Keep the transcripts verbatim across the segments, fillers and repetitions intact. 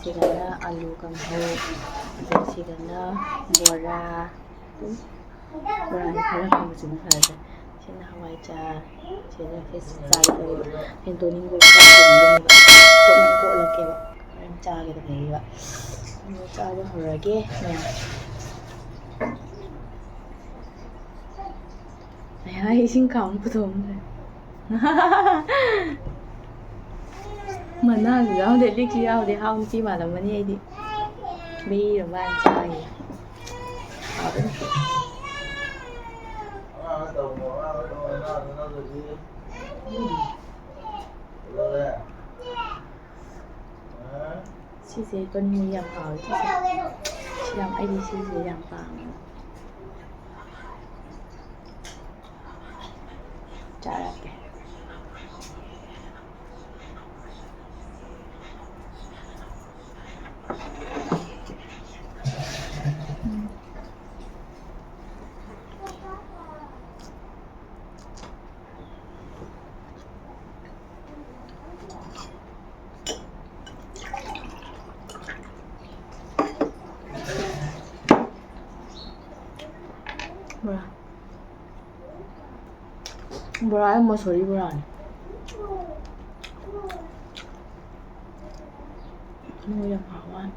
ꯁꯤꯒꯅ ꯑꯂꯨ ꯀꯥꯡꯍꯧ, ꯑꯗꯨꯒ ꯁꯤꯒꯅ ꯕꯣꯔꯥ, ꯕꯣꯔꯥꯁꯦ ꯈꯔ ꯍꯧꯕꯁꯤꯅ ꯐꯔꯦ꯫ ꯁꯤꯅ ꯍꯋꯥꯏꯖꯥꯔ, ꯁꯤꯅ ꯆꯥꯒꯗꯕ ꯐꯦꯟꯇꯣꯅꯤꯡ ꯀꯣꯠꯄ ꯀꯣꯠꯂꯒꯦꯕ꯫ ꯍꯣꯔꯦꯟ ꯆꯥꯒꯗꯕꯅꯦꯕ꯫ ꯑꯗꯨ ꯆꯥꯕ ꯍꯧꯔꯒꯦ ꯃꯌꯥꯝ꯫ ꯑꯩꯍꯥ, ꯏꯁꯤꯡ ꯈꯥꯡ ꯄꯨꯊꯣꯛꯑꯝꯃꯦ꯫ ꯃꯅꯥꯁꯨ ꯌꯥꯎꯗꯦ, ꯂꯤꯛꯁꯨ ꯌꯥꯎꯗꯦ꯫ ꯍꯥꯎ ꯅꯨꯄꯤ ꯃꯥꯜꯂꯝꯃꯅꯤ ꯑꯩꯗꯤ꯫ ꯕꯦꯔ ꯃꯥꯅ ꯆꯥꯏꯌꯦ꯫ ꯍꯥꯎꯕꯅꯤ꯫ ꯁꯤꯁꯦ ꯇꯣꯅꯤꯡ ꯌꯥꯝ ꯍꯥꯎꯋꯦ꯫ ꯁꯤꯁꯦ ꯁꯤ ꯌꯥꯝ, ꯑꯩꯗꯤ ꯁꯤꯁꯦ ꯌꯥꯝ ꯄꯥꯝꯃꯦ꯫ ꯆꯥꯔꯛꯀꯦ꯫ ꯎꯝ꯫ ꯕꯣꯔꯥ꯫ ꯕꯣꯔꯥ ꯍꯥꯏ ꯃꯣꯁꯣꯔꯤ ꯕꯣꯔꯥꯅꯤ꯫ ꯃꯣꯏ ꯌꯥꯝ ꯍꯥꯎ ꯋꯥꯅꯤ꯫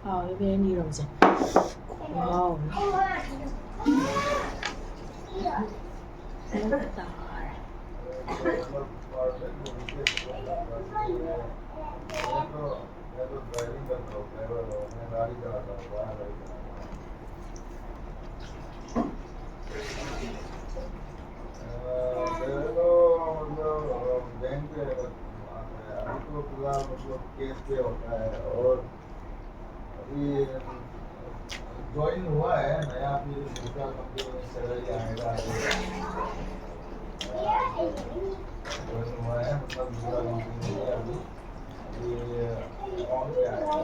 ꯍꯥꯎꯋꯦ ꯕꯤꯔꯌꯥꯅꯤ ꯏꯔꯣꯝꯕꯁꯦ꯫ ꯈꯨꯍꯥꯎ ꯑꯃ꯫ ꯇꯥꯔꯦ꯫ बैंक पे, अभी तो फिलहाल मतलब केस पे होता है और अभी ज्वाइन हुआ है नया, अभी दूसरा कंपनी में सैलरी आएगा। ज्वाइन हुआ है, मतलब दूसरा कंपनी में है अभी। अभी अकाउंट पे आएगा।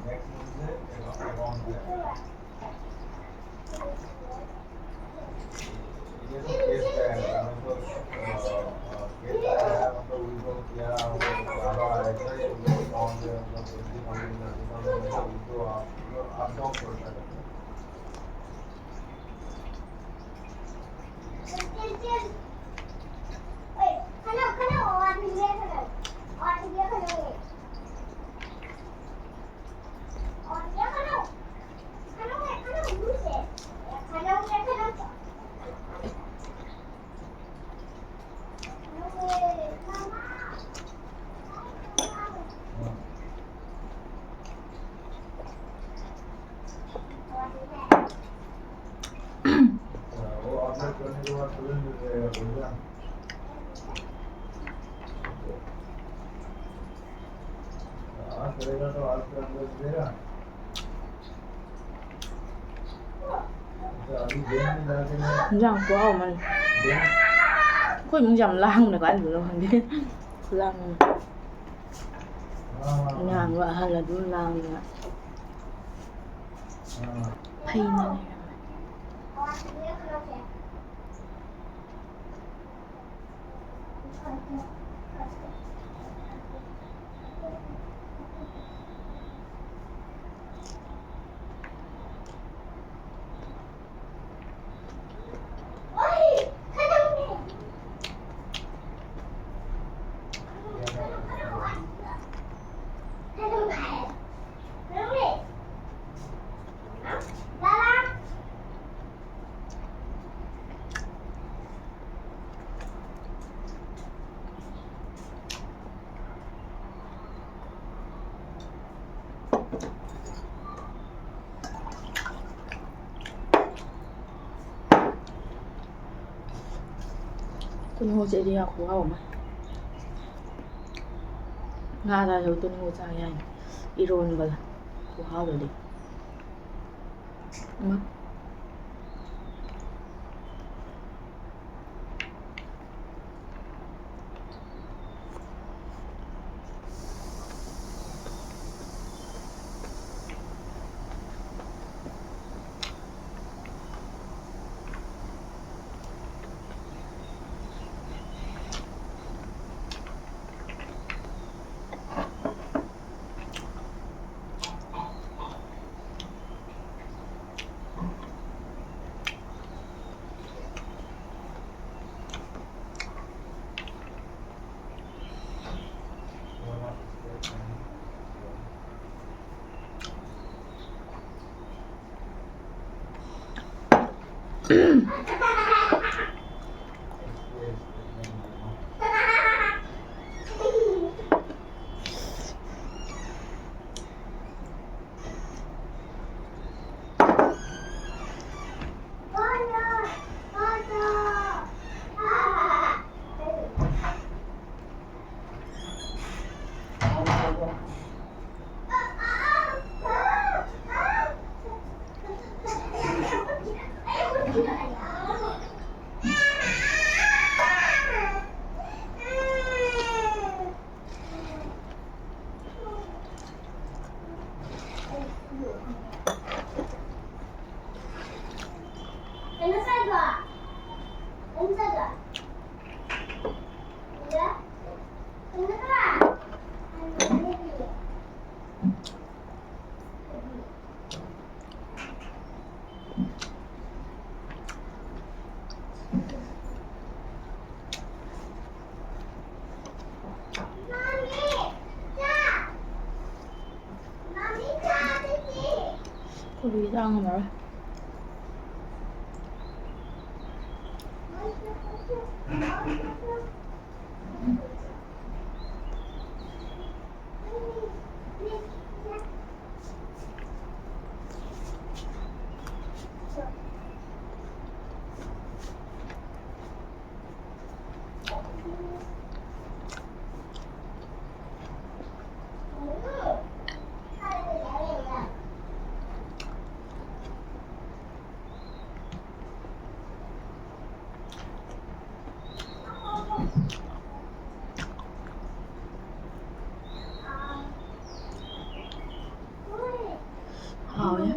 नेक्स्ट मंथ से अकाउंट पे आएगा। ꯏꯟꯖꯥꯡ ꯈꯨꯍꯥꯎ ꯑꯃꯅꯤ꯫ ꯑꯩꯈꯣꯏ ꯏꯃꯨꯡꯁꯦ ꯌꯥꯝ ꯂꯥꯡꯕꯅ ꯀꯃꯥꯏꯅ ꯇꯧꯗꯣꯏꯅꯣ ꯈꯪꯗꯦ꯫ ꯈꯨꯂꯥꯡ ꯑꯃ꯫ ꯑꯉꯥꯡꯂ ꯑꯍꯜꯂ ꯑꯗꯨꯝ ꯂꯥꯡꯗꯅ ꯐꯩꯅ ꯂꯩꯔꯝꯃꯦ꯫ ꯇꯨꯅꯤꯡꯈꯣꯛꯁꯦ ꯑꯩꯗꯤ ꯌꯥꯝ ꯈꯨꯍꯥꯎ ꯑꯃ꯫ ꯉꯥ ꯆꯥꯔꯁꯨ ꯇꯨꯅꯤꯡꯈꯣꯛ ꯆꯥꯒꯦ ꯍꯥꯏꯅꯤ꯫ ꯏꯔꯣꯟꯕꯗ ꯈꯨꯍꯥꯎꯗꯨꯗꯤ꯫ ꯎꯝ꯫ ꯀꯣꯕꯤ ꯆꯥ ꯉꯝꯃꯔꯣꯏ꯫ ꯍꯥꯎꯋꯦ꯫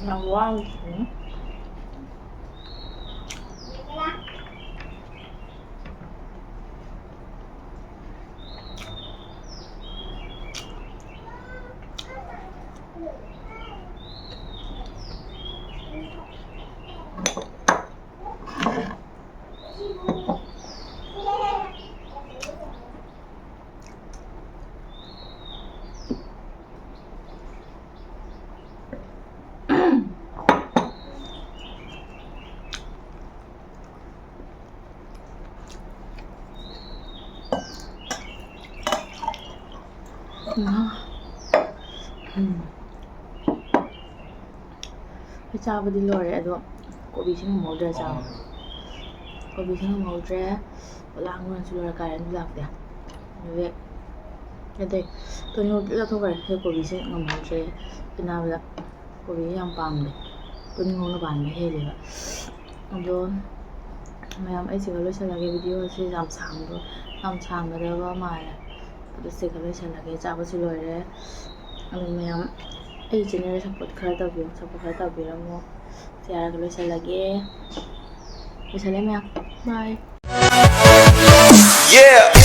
ꯌꯥꯝ ꯋꯥꯔꯤꯁꯤꯅꯤ꯫ ꯎꯝ꯫ ꯑꯩ ꯆꯥꯕꯗꯤ ꯂꯣꯏꯔꯦ, ꯑꯗꯣ ꯀꯣꯕꯤꯁꯦ ꯉꯝꯍꯧꯗ꯭ꯔꯦ ꯆꯥꯕ꯫ ꯀꯣꯕꯤꯁꯦ ꯉꯝꯍꯧꯗ꯭ꯔꯦ꯫ ꯂꯥꯡꯕꯅꯁꯨ ꯂꯣꯏꯔꯦ, ꯀꯥꯔꯟꯁꯨ ꯂꯥꯛꯇꯦ꯫ ꯑꯗꯨꯗꯤ ꯑꯇꯩ ꯇꯣꯅꯤꯉꯧ ꯂꯣꯏ ꯆꯥꯊꯣꯛꯈ꯭ꯔꯦ꯫ ꯑꯩ ꯀꯣꯕꯤꯁꯦ ꯉꯝꯍꯧꯗ꯭ꯔꯦ꯫ ꯄꯤꯅꯥꯕꯗ ꯀꯣꯕꯤ ꯌꯥꯝ ꯄꯥꯝꯗꯦ꯫ ꯇꯣꯅꯤꯉꯧꯅ ꯄꯥꯝꯕ ꯍꯦꯜꯂꯦꯕ꯫ ꯑꯗꯣ ꯃꯌꯥꯝ, ꯑꯩ ꯁꯤꯒ ꯂꯣꯏꯁꯤꯜꯂꯒꯦ꯫ ꯚꯤꯗꯤꯑꯣꯁꯦ ꯌꯥꯝ ꯁꯥꯡꯕ, ꯌꯥꯝ ꯁꯥꯡꯒꯗꯕ ꯃꯥꯜꯂꯦ꯫ ꯑꯗꯣ ꯁꯤꯒ ꯂꯣꯏꯁꯤꯜꯂꯒꯦ꯫ ꯆꯥꯕꯁꯨ ꯂꯣꯏꯔꯦ꯫ ꯑꯗꯣ ꯃꯌꯥꯝ, ꯑꯩ ꯆꯦꯅꯦꯜꯗ ꯁꯞꯄꯣꯔꯠ ꯈꯔ ꯇꯧꯕꯤꯌꯨ, ꯁꯞꯄꯣꯔꯠ ꯈꯔ ꯇꯧꯕꯤꯔꯝꯃꯣ꯫ ꯁꯤ ꯍꯥꯏꯔꯒ ꯂꯣꯏꯁꯤꯜꯂꯒꯦ꯫ ꯂꯣꯏꯁꯤꯜꯂꯦ ꯃꯌꯥꯝ꯫ ꯕꯥꯏ꯫ Yeah.